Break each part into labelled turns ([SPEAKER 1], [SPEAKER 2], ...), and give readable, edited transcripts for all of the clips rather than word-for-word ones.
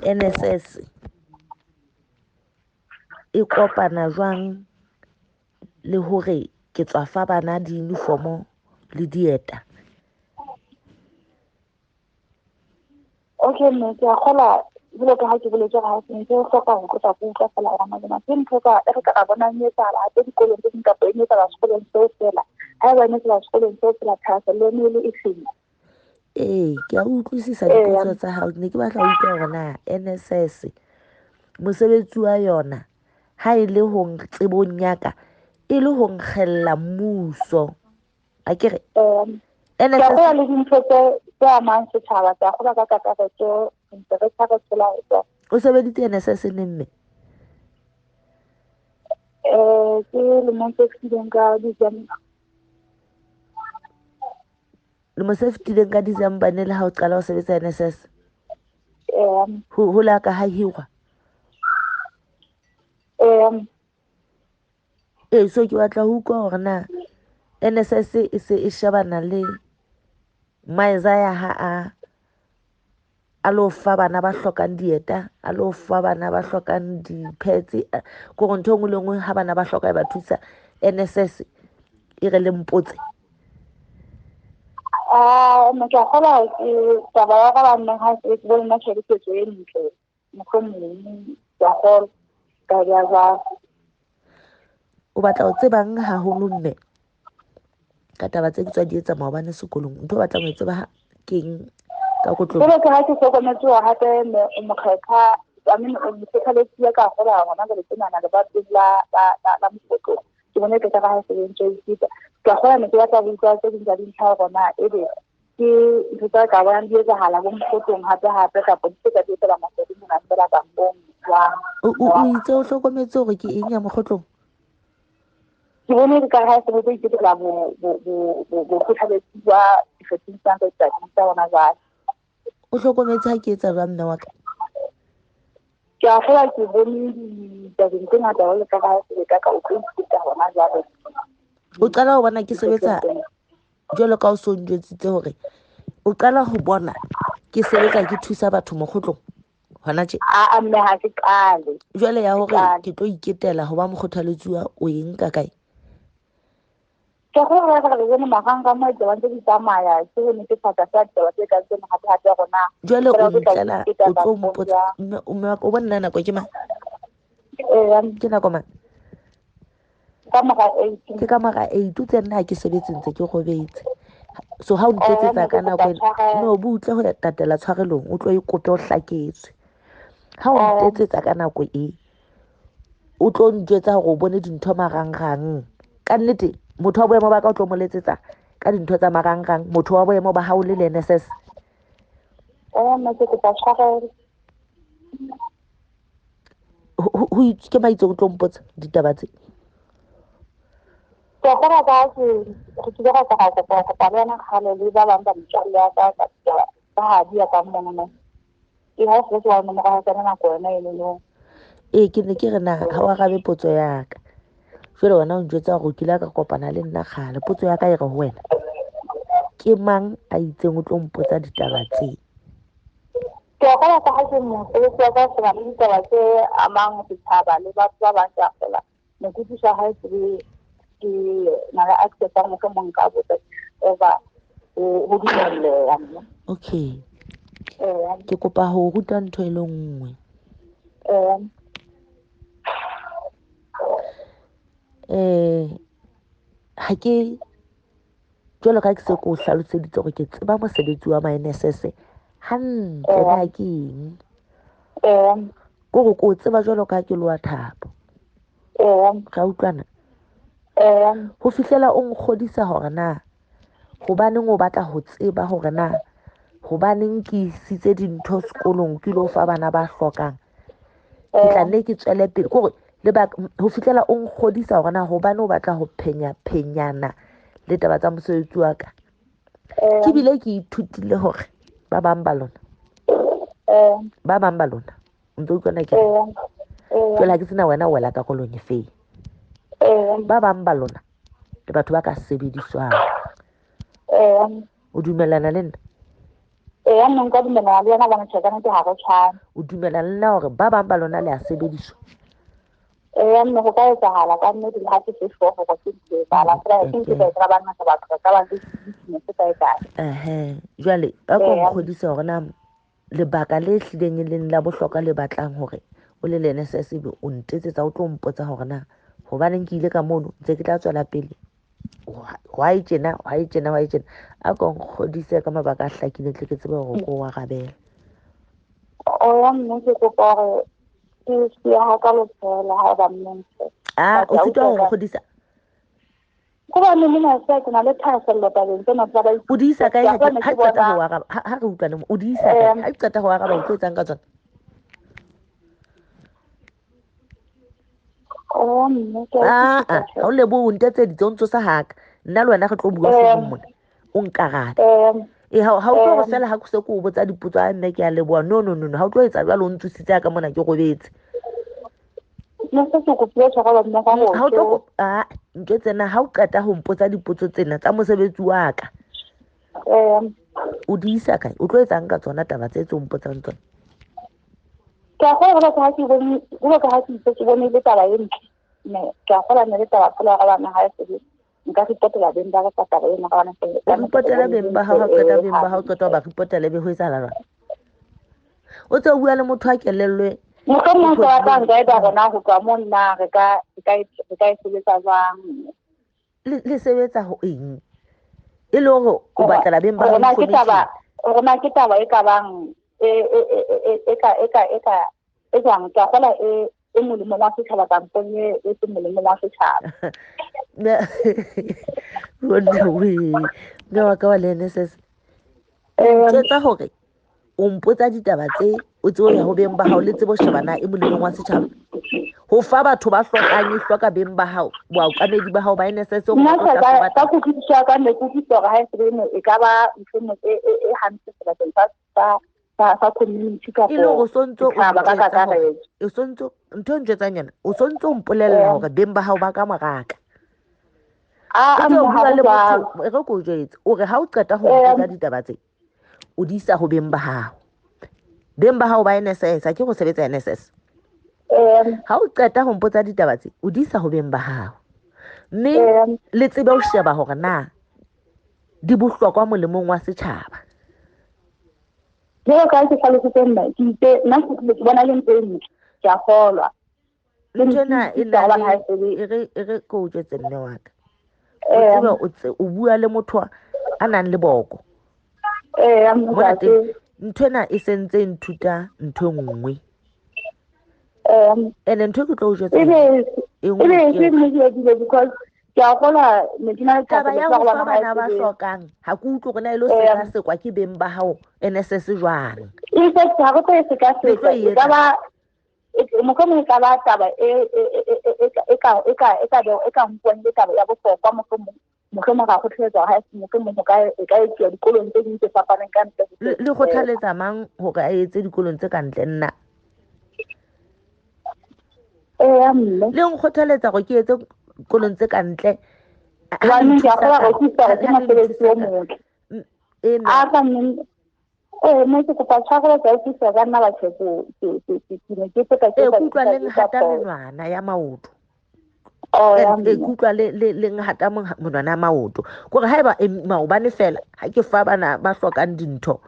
[SPEAKER 1] NSS e kopana jwang le hore ke tswa fa bana di-uniformo le dieta?
[SPEAKER 2] Okay mme, ke a kgola jwalo ka ha ke boletse hore ha se ntse o hloka ho tlosa ke utlwa fela hore na ke ntho ka e re ka ra bonang e etsahala hape dikolong tse ding kapa e ne etsahala sekolong seo fela. Haeba e ne etsahala sekolong seo fela, thahasello e ne e le e feng?
[SPEAKER 1] Ee, ke a utlwisisa dipotso tsa hao. Ne ke batla ho utlwa hore na NSS mosebetsi wa yona ha e le ho tsebong ya ka e le ho nkgella mmuso. A ke re
[SPEAKER 2] Ke a gola le dintho tse amang setjhaba, ke a gola ka kakaretso ntse re tshwa re tshela ho tswa.
[SPEAKER 1] O sebeditse NSS neng mme?
[SPEAKER 2] Ke lemong se fetileng ka December.
[SPEAKER 1] Lemo se fetileng ka December ne le ha o qala ho sebetsa NSS? Ho la ka ha hirwa? Ee, so ke batla ho utlwa hore na NSS e se e shebana le Maesaiah ha a lo fa bana ba hlokang dieta, a lo fa bana ba hlokang di-pads, kore ntho e nngwe le nngwe ha bana ba hloka e ba thusa, NSS e re le mpotse.
[SPEAKER 2] Mme ke a kgolwa ke taba ya ka ba nneng ha e sebetse bo nna tjhe e ntle, mohlomong ke a kgolwa ka ya jwalo.
[SPEAKER 1] O batla ho tsebang haholo mme ka taba tse ke tswa di etsa maobane sekolong? Ntho o batlang ho e tseba keng ka kotloloho?
[SPEAKER 2] Jwalo ka ha ke hlokometse hore hape mme o mokgetha, I mean, o mokgothaletsi ya ka hola hona jwale tsenana lebatong la Mokhotlong. Ke bone ke ka ha se ntse e feta. Ke a kgolwa ne ke batla ho utlwa tse ding tsa dintlha hore na ebe ke ntho tsa ka bonang di etsahala bo Mokhotlong hape hape kapa di se ka di etsahala Masading mona fela kampong jwang.
[SPEAKER 1] O itse o hlokometse hore ke eng ya Mokhotlong?
[SPEAKER 2] Ke bone ke ka ha se botse iketela bo kgothaletsi ba dikgething tsa letsatsi tsa hona jwale.
[SPEAKER 1] O hlokometse ha ke etsa jwang mme wa ka?
[SPEAKER 2] Ke a kgolwa ke bone ditabeng tse ngata jwalo ka ha se ka ka o tlo ithuta hona jwale.
[SPEAKER 1] O qala ho bona ke sebetsa jwalo ka o so njwetsitse hore o qala ho bona ke sebetsa ke thusa batho Mokhotlong hona tje.
[SPEAKER 2] Aa mme ha ke qale.
[SPEAKER 1] Jwale ya hore ke tlo iketela ho ba mokgothaletsuwa o e nka kae?
[SPEAKER 2] Ke go re re bone magang mo ditaba tse di tsamaya ke go netefatsa fa ditaba tse ka tseno gape gape rona.
[SPEAKER 1] Jwale o ntlela o tlo mpotsa mme o bona nako ke mang? Ke nako mang?
[SPEAKER 2] Ka mora 8.
[SPEAKER 1] Ke ka mora 8 o tse nna ha ke sebetse ntse ke robetse. So ha o ntletsetsa ka nako ena, no butle ho tatela tshwarelong o tlo e kope o hlaketswe. Ha o ntetsetsa ka nako e o tlo njwetsa hore o bone dintho marangrang. Ka nnete motho wa boemo ba ka o tlo mo letsetsa ka dintho tsa marangrang, motho wa boemo ba hao le le NSS.
[SPEAKER 2] Mme ke kopa tshwarelo.
[SPEAKER 1] Ho ke maitse o tlo mpotsa ditaba tse.
[SPEAKER 2] Ke a kgolwa ka ke re kile ra tla ra kopa kopa le yona kgale le ba bang ba metswalle ya ka ka ditaba tsa ha di ya ka mono. Ke ha se ke wa nomoro ya tsena nako yona eno no.
[SPEAKER 1] Ee, ke ne ke re na ha o arabe potso ya ka. Jwale wena o njwetsa hore o kile ka kopana le nna kgale. Potso ya ka e re ho wena, ke mang a itseng o tlo mpotsa ditaba tse?
[SPEAKER 2] Ke a kgolwa ka ha ke mosebetsi wa ka o shebana le ditaba tse amang setjhaba le batho ba bang, ke a kgolwa. Ne ke utlwisisa ha ke ke na le access ya mohlomong nka botsa over ho dumelleha mme.
[SPEAKER 1] Okay. Ke kopa ho ruta ntho e le nngwe. Ha ke jwalo ka ke se ke o hlaloseditse hore ke tseba mosebetsi wa ma NSS hantle na ke eng. Kore ke o tseba jwalo ka ke loa thapo. Ra utlwana? Ho fihlela o nkgodisa hore na hobaneng o batla ho tseba hore na hobaneng ke isitse dintho sekolong ke lo fa bana ba hlokang. Ke tla nne ke tswele pele. Kore lebaka ho fihlela o nkgodisa hore na hobane o batla ho phenya phenyana le taba tsa mosebetsi wa ka. Ke bile ke ithutile hore ba bang ba lona. Ba bang ba lona. O ntso utlwana ke? Jwale ha ke sena wena o wela karolong e feng. Ba bang ba lona ke batho ba ka sebediswang. O dumellana le nna?
[SPEAKER 2] Ee, mme nka dumellana le yena hobane tjhe ka nnete ha re tshwane.
[SPEAKER 1] O dumela le nna hore ba bang ba lona le a sebediswa?
[SPEAKER 2] Ee, mme ho ka etsahala ka nnete le ha ke se sure hore ke ntho e etsahalang. Feela ke ntho e ka etsahala bangata batho re ka ba le seno se ka etsahala.
[SPEAKER 1] Ehe, jwale a ko nkgodise hore na lebaka le hlileng e leng la bohlokwa le batlang hore o le le NSS ebe o ntetsetsa o tlo mpotsa hore na hobaneng ke ile ka mono ntse ke tla tswela pele why tjena why tjena why tjena. A ko nkgodise ka mabaka a hlakileng tle ke tsebe hore ko o arabela.
[SPEAKER 2] O ya mme ke kopa hore ke siya ha ka lefela ha eba mme ntse.
[SPEAKER 1] Ah, o sitwa ho nkgodisa?
[SPEAKER 2] Hobane mona se ke na le thahasello tabeng tsena tsa ba
[SPEAKER 1] O di isa kae ha ke qeta ho araba? Ha re utlwane mo, o di isa kae? Ha ke qeta ho araba o tlo etsang ka tsona?
[SPEAKER 2] Oh, mme ke
[SPEAKER 1] Ah, ah, ha o lebohe o ntetseditse o ntsosa haka. Nna le wena re tlo bua founung mona. O nkarabe. E ha o tlo re fela ha ke se ke o botsa dipotso a mme ke a leboha. No, no, no, no. Ha o tlo etsa jwalo o ntsositse ka mona ke robetse.
[SPEAKER 2] Nna se ke kopile tshwarelo mme ka
[SPEAKER 1] Ha o tlo ah, ntho tsena ha o qeta ho mpotsa dipotso tsena tsa mosebetsi wa ka. O di isa kae? O tlo etsang ka tsona taba tse tse o mpotsang tsona?
[SPEAKER 2] Ke a kgolwa jwalo ka ha ke bone, jwalo ka ha ke itse ke bone le taba e ntle. Mme ke a kgolwa ne le taba feela ya hobane ha e sebetse. Nka ripotela beng ba ka ka taba ena hobane
[SPEAKER 1] O ripotela beng ba hao, ha o qeta beng ba hao, o qeta ho ba ripotela ebe ho etsahala jwang? O tse o bua le motho a kelello e
[SPEAKER 2] Mohlomong se batlang nka etsa rona ho tswa mo nna re ka e sebetsa jwang?
[SPEAKER 1] Le sebetsa ho eng? E le hore o batlela beng ba hao information.
[SPEAKER 2] Hore na ke taba e ka bang e jwang? Ke a kgolwa e molemong wa setjhaba kampong e seng molemong wa setjhaba.
[SPEAKER 1] Mme wa ka wa le NSS. Ntjwetsa hore o mpotsa ditaba tse o tsebe ho ya ho beng ba hao le tsebo sheba na e molemong wa setjhaba. Ho fa batho ba hlokang e hloka beng ba hao, baokamedi ba hao ba NSS ho
[SPEAKER 2] Nna
[SPEAKER 1] ba tla
[SPEAKER 2] ka
[SPEAKER 1] ba
[SPEAKER 2] ka kutlwisiso ya ka ne ke utlwisisa hore ha e se e ka ba ntho e hantle sebakeng sa community kapa
[SPEAKER 1] E le hore o sontso o
[SPEAKER 2] setjhaba ka
[SPEAKER 1] ntjwetsa hore
[SPEAKER 2] kakaretso.
[SPEAKER 1] o sontso ntho e ntjwetsang yona, o sontso o mpolella hore beng ba hao ba ka moraka.
[SPEAKER 2] Ah,
[SPEAKER 1] O tse o
[SPEAKER 2] mme ha
[SPEAKER 1] bua
[SPEAKER 2] ho
[SPEAKER 1] le motho,
[SPEAKER 2] jwalo.
[SPEAKER 1] e re ke o jwetse, o re ha o qeta ho mpotsa ditaba tse, o di isa ho beng ba hao. Beng ba hao ba NSS, ha ke go sebetsa NSS. Ha o qeta ho mpotsa ditaba tse, o di isa ho beng ba hao. Mme le tsebe ho sheba hore na di bohlokwa molemong wa setjhaba.
[SPEAKER 2] Jwalo ka ha ke hlalositse mme, ke itse nna ke bona le ntho e ntle, ke a kgolwa.
[SPEAKER 1] Ntho ena e na le, e re ke o jwetse mme wa ka. O tsebe o tse, o bua le motho a nang le boko. Mona teng, ntho ena e sentse e nthuta ntho e nngwe. Ene ntho e ke tlo o jwetsa e nngwe ke
[SPEAKER 2] ebe because ke a kgolwa ne ke na le
[SPEAKER 1] taba ya
[SPEAKER 2] thahasello
[SPEAKER 1] ho
[SPEAKER 2] ya
[SPEAKER 1] fa
[SPEAKER 2] hore bana
[SPEAKER 1] bana
[SPEAKER 2] ba
[SPEAKER 1] ba
[SPEAKER 2] sebetse.
[SPEAKER 1] hlokang, ha ke utlwe hore na e lo sekasekwa ke beng ba hao NSS jwang.
[SPEAKER 2] In fact, ha re tlo e sekasekwa,
[SPEAKER 1] Le tlo e
[SPEAKER 2] e ka
[SPEAKER 1] etsa.
[SPEAKER 2] ba, mohlomong e ka ba taba e ka nkuwang le taba ya bohlokwa, mohlomong. Mohlomong ra kgothaletsa hore ha e se mohlomong ho ka, e ka etsuwa dikolong tse ding tse fapaneng ka ntle ho
[SPEAKER 1] Le
[SPEAKER 2] tse
[SPEAKER 1] kgothaletsa mang hore a etse dikolong tse ka ntle nna?
[SPEAKER 2] Eya, mme.
[SPEAKER 1] Le nkgothaletsa hore ke etse dikolong tse ka ntle. Ha le
[SPEAKER 2] Hobane ke a
[SPEAKER 1] nthusa
[SPEAKER 2] kgolwa
[SPEAKER 1] ka
[SPEAKER 2] hore ke utlwa hore ke
[SPEAKER 1] ha le
[SPEAKER 2] mosebetsi
[SPEAKER 1] nthusa
[SPEAKER 2] o
[SPEAKER 1] ka
[SPEAKER 2] motle.
[SPEAKER 1] E nna.
[SPEAKER 2] A ka mme, mme ke kopa tshwarelo ka utlwisisa ka nna batho ke ne ke se ka ke
[SPEAKER 1] Ee,
[SPEAKER 2] sa
[SPEAKER 1] ke utlwa le
[SPEAKER 2] ke sa
[SPEAKER 1] nhata
[SPEAKER 2] phoso.
[SPEAKER 1] menwana ya maoto.
[SPEAKER 2] Oh, ya
[SPEAKER 1] Ee,
[SPEAKER 2] mme.
[SPEAKER 1] ke utlwa le nhata monwana ya maoto. Kore haeba, maobane fela, ha ke fa bana ba hlokang dintho,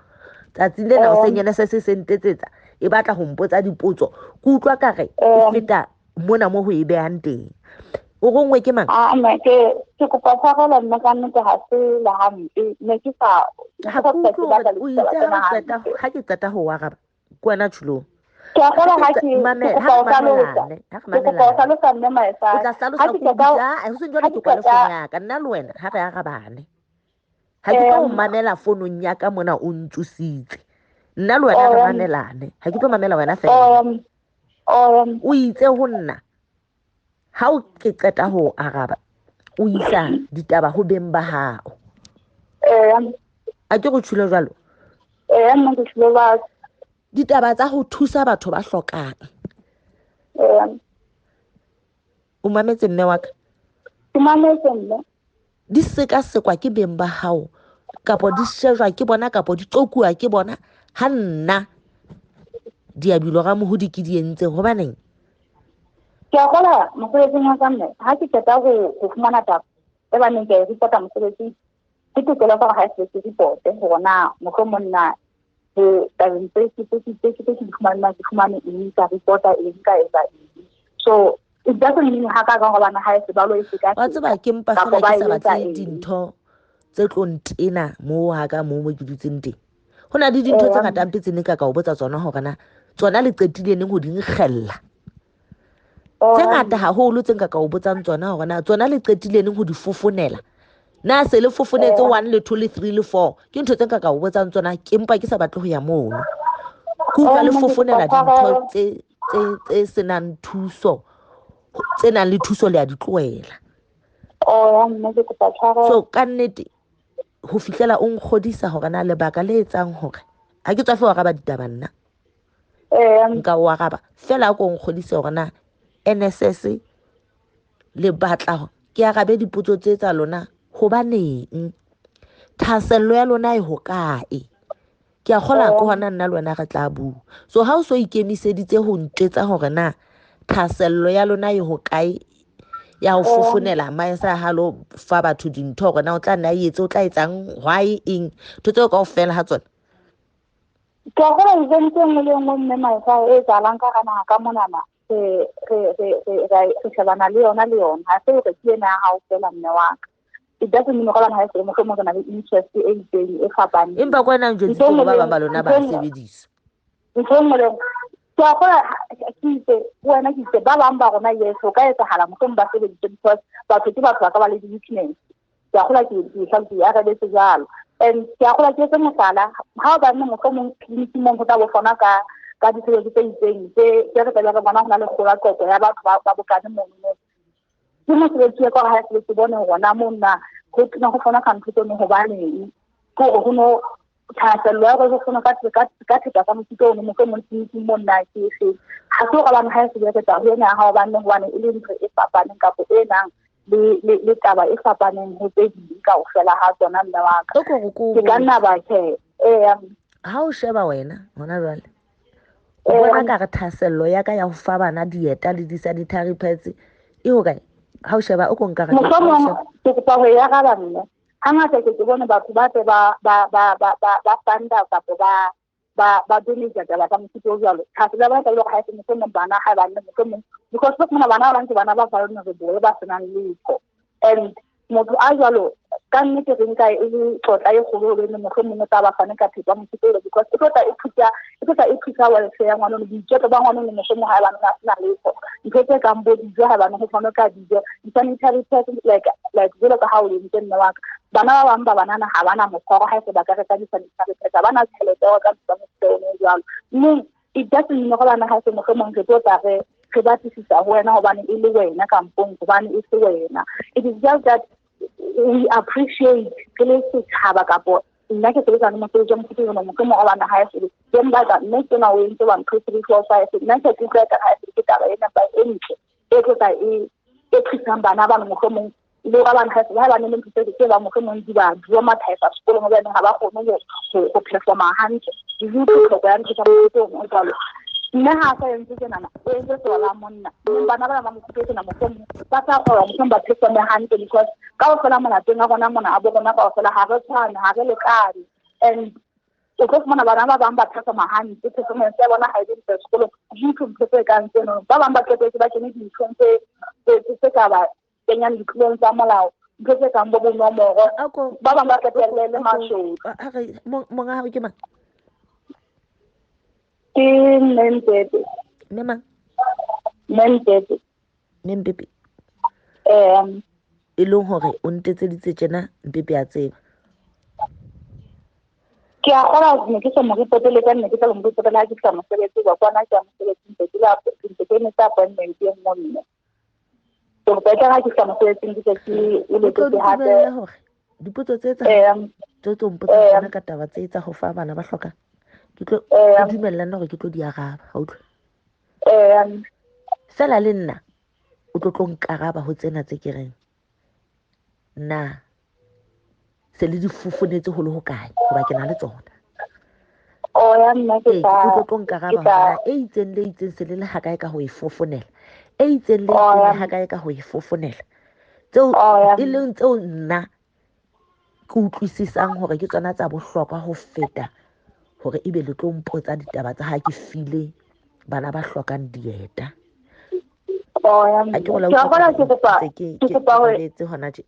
[SPEAKER 1] tsatsing lena hoseng NSS se ntetsetsa, e batla ho mpotsa dipotso. Ke utlwa ka re, e feta mona mo ho e behang teng. O rongwe ke mang?
[SPEAKER 2] Ah, mme, ke kopa tshwarelo mme ka nnete ha se le hampe. Ne ke sa, ne
[SPEAKER 1] Ha
[SPEAKER 2] ke sa
[SPEAKER 1] ke utlwe
[SPEAKER 2] ke batla
[SPEAKER 1] hore o
[SPEAKER 2] ditaba
[SPEAKER 1] itse
[SPEAKER 2] tsena
[SPEAKER 1] ha o qeta,
[SPEAKER 2] hampe.
[SPEAKER 1] ha ke qeta ho araba, ke wena tjhulong.
[SPEAKER 2] Ke a kgolwa ha
[SPEAKER 1] Ha ke
[SPEAKER 2] ke
[SPEAKER 1] mamela,
[SPEAKER 2] kopa
[SPEAKER 1] ha
[SPEAKER 2] ho
[SPEAKER 1] re
[SPEAKER 2] hlalosa.
[SPEAKER 1] mamelane, ha re
[SPEAKER 2] Ke kopa ho
[SPEAKER 1] mamelane.
[SPEAKER 2] hlalosa mme Maesana.
[SPEAKER 1] O tla hlalosa
[SPEAKER 2] Ha ke
[SPEAKER 1] ke o
[SPEAKER 2] qeta ho
[SPEAKER 1] bitsa, ha ho seng jwalo
[SPEAKER 2] ha
[SPEAKER 1] ke
[SPEAKER 2] ke
[SPEAKER 1] kwale
[SPEAKER 2] qeta
[SPEAKER 1] fono ya ka. Nna le wena ha re arabane. Ha ke tlo mamela fonong ya ka mona o ntsositse. Nna le wena re mamelane. Ha ke tlo mamela wena fela. O itse ho nna, ha o ke qeta ho araba, o isa ditaba ho beng ba hao. A ke go tshilo jwalo?
[SPEAKER 2] Ee, nna ke tshilo jwalo.
[SPEAKER 1] Ditaba tsa ho thusa batho ba hlokang. O mametse mme wa ka?
[SPEAKER 2] Ke mametse mme.
[SPEAKER 1] Di sekasekwa ke beng ba hao Kapo di shejwa ke bona kapo di qokuwa ke bona ha nna diabilo ga mohodi ke di entse hobaneng?
[SPEAKER 2] Ke a gola mosebetsing wa ka mme ha ke qeta ho fumana taba e ba neng ke e reporta mosebetsing, ke tokelo ya gore ha e se ke reporte hore na mohlomong nna ho tabeng tse ke di fumane ke fumane eng, ka reporta eng, ka etsa eng. So it doesn't mean ha ka ka hobane ha e se ba lo e seka.
[SPEAKER 1] Wa tseba ke mpa fela ke sa batle dintho tse tlo ntena moo ha ka moo mo ke dutseng teng. Ho na le dintho tse ngata mpe tse ne ka o botsa tsona hore na tsona le qetile neng ho di nkgella. Tse ngata haholo tse nka ka o botsang tsona hore na tsona le qetile neng ho di fofonela. Na se le fofonetse 1 le 2 le 3 le 4. Ke ntho tse nka ka o botsang tsona, ke mpa ke sa batle ho ya mono. Ke utlwa le fofonela dintho tse senang thuso, tse nang le thuso le a di tlohela. So ka nnete ho fihlela o nkgodisa hore na lebaka le etsang hore ha ke tswafe ho araba ditaba nna. Nka o araba fela ko nkgodise hore na NSS le batla ke arabe dipotso tse tsa lona hobaneng, thahasello ya lona e hokae. Ke a kgola ke hona nna le wena re tla bua. So ha o so ikemiseditse ho ntjwetsa hore na thahasello ya lona e hokae ya ho fofonela maesa ha lo fa batho dintho hore na o tla nna etse o tla etsang why eng, ntho tseo kaofela ha tsona.
[SPEAKER 2] Ke a kgola event e nngwe le nngwe mme maesa e etsahalang ka hara naha ka monana, re shebana le yona le yona. Ha se hore ke ena ya hao fela mme wa ka. It doesn't mean hore ha se mohlomong re na le interest e itseng e fapaneng.
[SPEAKER 1] Empa kwa nna njwetsitse hore ba bang ba lona ba sebedisa.
[SPEAKER 2] Ntho e nngwe le nngwe. Ke a kgola ke itse wena ke itse ba bang ba rona yes ho ka etsahala mohlomong ba sebedise because batho ke batho ba ka ba le di-weakness. Ke a kgola ke arabetse jwalo. And ke a kgola ke etse mohlala ha o banne mohlomong tleliniking mong ho tla bo fana ka ditshebeletso tse itseng tse re tla be re bona ho na le kgolaqoqo ya batho ba bokane mono. Ke mosebetsi wa ka hore ha se ke bone hore na moo na ho tena ho fana ka ntho tseno hobaneng. Ke hore ho no thahasello ya hore ho fana ka thepa tsa mofuta ono mohlomong tleliniking moo nna ke efe. Ha se hore bana ha e se be re tla ho ena ya hao hobane hobane e le ntho e fapaneng kapa e nang le taba e fapaneng ho tse ding kaofela ha tsona mme wa ka. Ke ka nna ba ke
[SPEAKER 1] ha o sheba wena hona jwale o bona ka re thahasello ya ka ya ho fa bana dieta le di-sanitary pads e hokae? Ha o sheba o ko nka re
[SPEAKER 2] mohlomong ke kopa ho e araba mme. Hangata ke bone batho ba tle ba funda kapa ba donate taba tsa mofuta o jwalo. Thahasello ya bona tla be hore ha e se mohlomong bana ha ba nne mohlomong because ba fumana bana ba bang ke bana ba vulnerable ba senang letho. And motho a jwalo ka nnete re nka e le tlotla e kgolo hobane mohlomong o tla ba fane ka thepa mofuta o because e tlo tla e thusa welfare ya ngwana, boiketlo ba ngwana mohlomong ha ba sena letho. Ntho tse kang bo dijo ha bana ho fanwe ka dijo, di-sanitary pads like jwalo ka ha o entse mme wa ka. Bana ba bang ba banana ha bana mokgwa ha se ba ka reka di-sanitary pads, ha bana tjhelete ya ho reka ntho tsa mofuta ono jwalo. Mme it doesn't mean hore bana ha se mohlomong re tlo tla re batlisisa ho wena hobane e le wena kampong hobane e se wena. It is just that we appreciate re le setjhaba kapo nna ke sebetsa le mosebetsi wa mofuta ono mohlomong hobane ha e se ke mbatla mme tsena o entse 1 2 3 4 5 nna ke utlwa ka ha se ke taba ena ba e ntle e tlo tla e thusang bana ba mohlomong le ba bang ha se ba ne le ntho tse ba mohlomong di ba traumatize sekolong hobane ha ba kgone ho performa hantle. Di tlhoko ya ntho tsa mofuta ono jwalo. Mme ha sa entse tsenana o entse tsela monna mme bana ba mofuta tsena mohlomong ba tla kgona mohlomong ba performe hantle because kaofela malapeng a rona mona a bo rona kaofela ha re tshwane, ha re lekane. And o tlo fumana bana ba bang ba performa hantle, performance ya bona ha e be ntle sekolong, dintho tse kang tseno. Ba bang ba qetetse ba kene dinthong tse ka ba kenyang ditlolong tsa molao, ntho tse kang bo bonomoro. Ba bang ba qetelle le mashodu.
[SPEAKER 1] Monga hao ke mang?
[SPEAKER 2] Ke mme Mpepe.
[SPEAKER 1] Mme mang?
[SPEAKER 2] Mme Mpepe.
[SPEAKER 1] Mme Mpepe. E leng hore o ntetseditse tjena Mpepe a tseba.
[SPEAKER 2] Ke a kgola ne ke sa mo repotele ka nne ke sa mo repotele ha ke fihla mosebetsing wa kwana ke ya mosebetsing ke la ke ke tsa appointment e nngwe mme. So ke tla ha ke fihla mosebetsing ke ke o letse hape
[SPEAKER 1] hore dipotso tse tsa tse tlo mpotsa tsona ka taba tse tsa ho fa bana ba hlokang. Ke tlo dumellana hore ke tlo di araba, ha utlwa? Fela le nna o tlo nkaraba ho tsena tse ke reng na Se le di fofonetse ho le hokae, hoba ke na le tsona.
[SPEAKER 2] O ya mme ke
[SPEAKER 1] Ee,
[SPEAKER 2] tla
[SPEAKER 1] o tlo nkaraba
[SPEAKER 2] ke tla-
[SPEAKER 1] hore na e itseng le itseng se le le hakae ka ho e fofonela, e itseng le
[SPEAKER 2] Oh,
[SPEAKER 1] itseng
[SPEAKER 2] ya
[SPEAKER 1] le hakae ka ho e fofonela, tseo
[SPEAKER 2] Oh, ya
[SPEAKER 1] e leng tseo nna ke utlwisisang hore ke tsona tsa bohlokwa ho feta hore ebe le tlo mpotsa ditaba tsa ha ke file bana ba hlokang dieta.
[SPEAKER 2] O ya
[SPEAKER 1] Ha
[SPEAKER 2] mme.
[SPEAKER 1] ke go la
[SPEAKER 2] Ke a
[SPEAKER 1] utlwa
[SPEAKER 2] kgolwa
[SPEAKER 1] hore
[SPEAKER 2] ke kopa
[SPEAKER 1] ntse ke
[SPEAKER 2] ke
[SPEAKER 1] ke
[SPEAKER 2] kopa
[SPEAKER 1] ke
[SPEAKER 2] hore
[SPEAKER 1] robetse hona tje.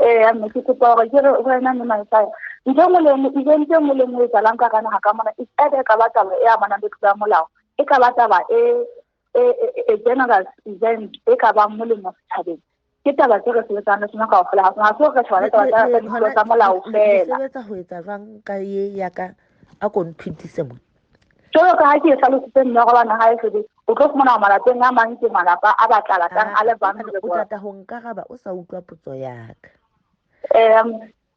[SPEAKER 2] Ee mme ke kopa hore ke re ho wena mme Maesaya, ntho e nngwe le e nngwe, event e nngwe le e nngwe e etsahalang ka hara naha ka mona, e either e ka ba taba e amanang le tlolo ya molao, e ka ba taba e general event e ka bang molemo setjhabeng. Ke taba tse re sebetsang le tsona kaofela ha tsona. Ha se hore re shebane
[SPEAKER 1] Le
[SPEAKER 2] taba
[SPEAKER 1] le
[SPEAKER 2] tsa
[SPEAKER 1] le
[SPEAKER 2] tsa ditlolo
[SPEAKER 1] hona
[SPEAKER 2] tsa molao
[SPEAKER 1] le le
[SPEAKER 2] feela.
[SPEAKER 1] sebetsa ho etsa jwang ka ye ya ka, a ko mphitise mo.
[SPEAKER 2] Jwalo ka ha ke e hlalositse mme wa bana ha e fele, o tlo fumana hore malapeng a mang ke malapa a batla batlang a le
[SPEAKER 1] Ah, hobane o
[SPEAKER 2] vulnerable.
[SPEAKER 1] tata ho nkaraba o sa utlwa potso ya ka.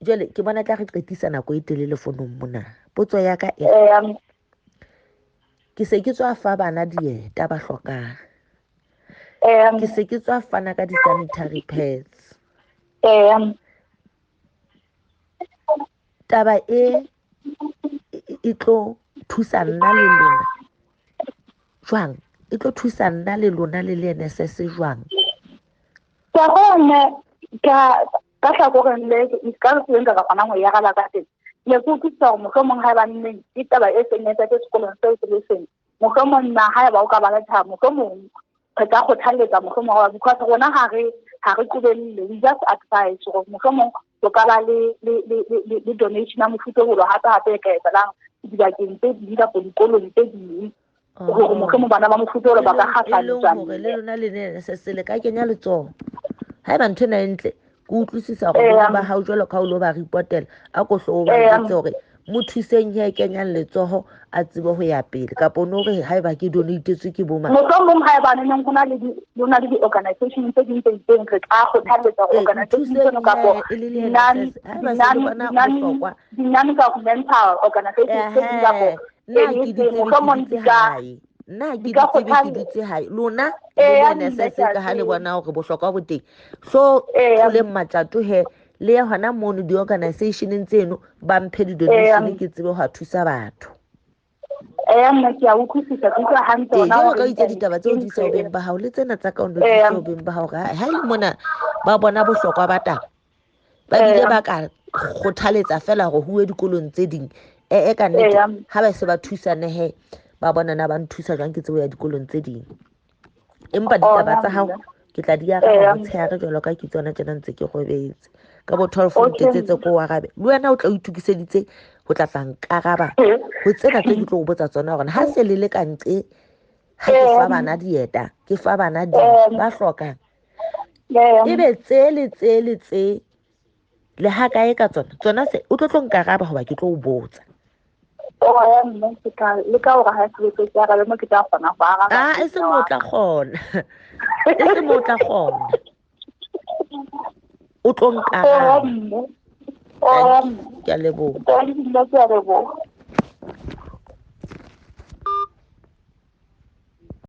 [SPEAKER 1] Jwale ke bona tla re qetisa nako e telele fonong mona. Potso ya ka e re, ke se ke tswa fa bana dieta ba hlokang. Ke se ke tswa fana ka di-sanitary pads. Taba e e tlo thusa nna le lona jwang? E tlo thusa nna le lona le le NSS jwang?
[SPEAKER 2] Ke a kgolwa mme ka ka hlakoreng le ka re nka ka kgonang ho e araba ka teng. Ne ke utlwisisa hore mohlomong ha eba nneng ke taba e seng e etsahetse sekolong seo se le seng, mohlomong nna ha eba o ka ba le thabo, mohlomong re ka kgothalletsa mohlomong hore because rona ha re qobelle, we just advise hore mohlomong ho ka ba le donation ya mofuta o hape hape e ka etsahalang dibakeng tse ding kapa dikolong tse ding, hore mohlomong bana ba mofuta o ba ka
[SPEAKER 1] E leng
[SPEAKER 2] kgahlanyetswa.
[SPEAKER 1] Hore le lona le ne NSS le ka kenya letsoho. Haeba ntho ena e ntle, ke utlwisisa hore beng ba hao jwalo ka ha o lo ba report-ela, a ko hlo o ba jwetse hore mo thuseng he kenyang letsoho a tsebe ho ya pele, kapa o no re haeba ke donate-tswe ke bo mang.
[SPEAKER 2] Mohlomong ha eba neneng ho na le di ho na le di-organization tse ding tse itseng, re ka kgothalletsa hore
[SPEAKER 1] Ee,
[SPEAKER 2] organization
[SPEAKER 1] nthuseng
[SPEAKER 2] tseno kapo
[SPEAKER 1] he e le le
[SPEAKER 2] di-non
[SPEAKER 1] NSS haeba se le bona bohlokwa.
[SPEAKER 2] di-non-governmental organization tse ding kapo
[SPEAKER 1] Ehe, nna ha ke di
[SPEAKER 2] eng
[SPEAKER 1] tsebe, ke
[SPEAKER 2] mohlomong
[SPEAKER 1] dutse
[SPEAKER 2] di ka
[SPEAKER 1] hae. Nna ha ke
[SPEAKER 2] di
[SPEAKER 1] di
[SPEAKER 2] ka
[SPEAKER 1] tsebe, ke dutse hae. Lona le
[SPEAKER 2] Eya
[SPEAKER 1] le
[SPEAKER 2] mme,
[SPEAKER 1] NSS
[SPEAKER 2] ke a
[SPEAKER 1] ka ha le
[SPEAKER 2] tseba.
[SPEAKER 1] bona hore bohlokwa bo teng. Hlo tloleng matjato he, le ye hona mono di-organizationeng tseno ba mphe di-donation ke tsebe ho thusa batho.
[SPEAKER 2] Eya mme, ke a utlwisisa, ke utlwa hantle
[SPEAKER 1] Ee,
[SPEAKER 2] hona
[SPEAKER 1] jwalo
[SPEAKER 2] hore
[SPEAKER 1] ka o itse ditaba tseo
[SPEAKER 2] ke
[SPEAKER 1] di isa ho
[SPEAKER 2] ntho e
[SPEAKER 1] beng ba hao, le tsena tsa ka o no di ise ho beng ba hao, hore ha e le mona ba bona bohlokwa ba taba, ba bile ba ka kgothaletsa fela hore ho uwe dikolong tse ding. E ka nnete ha ba se ba thusane he, ba bona na ba nthusa jwang ke tsebo ya dikolong tse ding. Empa ditaba tsa hao ke tla di araba motshehare jwalo ka ke tsona tjena ntse ke robetse. Ka bo 12 ntetsetse ko o arabe. Le wena o tla o itokiseditse ho tla tla nkaraba ho tsena tse ke tlo o botsa tsona hore ha se le le ka nqe, ha ke fa bana dieta, ke fa bana di ba hlokang. Ebe tse le tse le tse le ha kae ka tsona, tsona se o tlo tlo nkaraba hoba ke tlo o botsa.
[SPEAKER 2] Ya mme, ke tla leka hore ha se ke arabe mo ke tla kgona ho araba.
[SPEAKER 1] Ah, e se mo o tla kgona. E se mo o tla kgona. O tlo nkaraba.
[SPEAKER 2] Mme. O ya mme.
[SPEAKER 1] Ke a leboha.
[SPEAKER 2] Ke a leboha.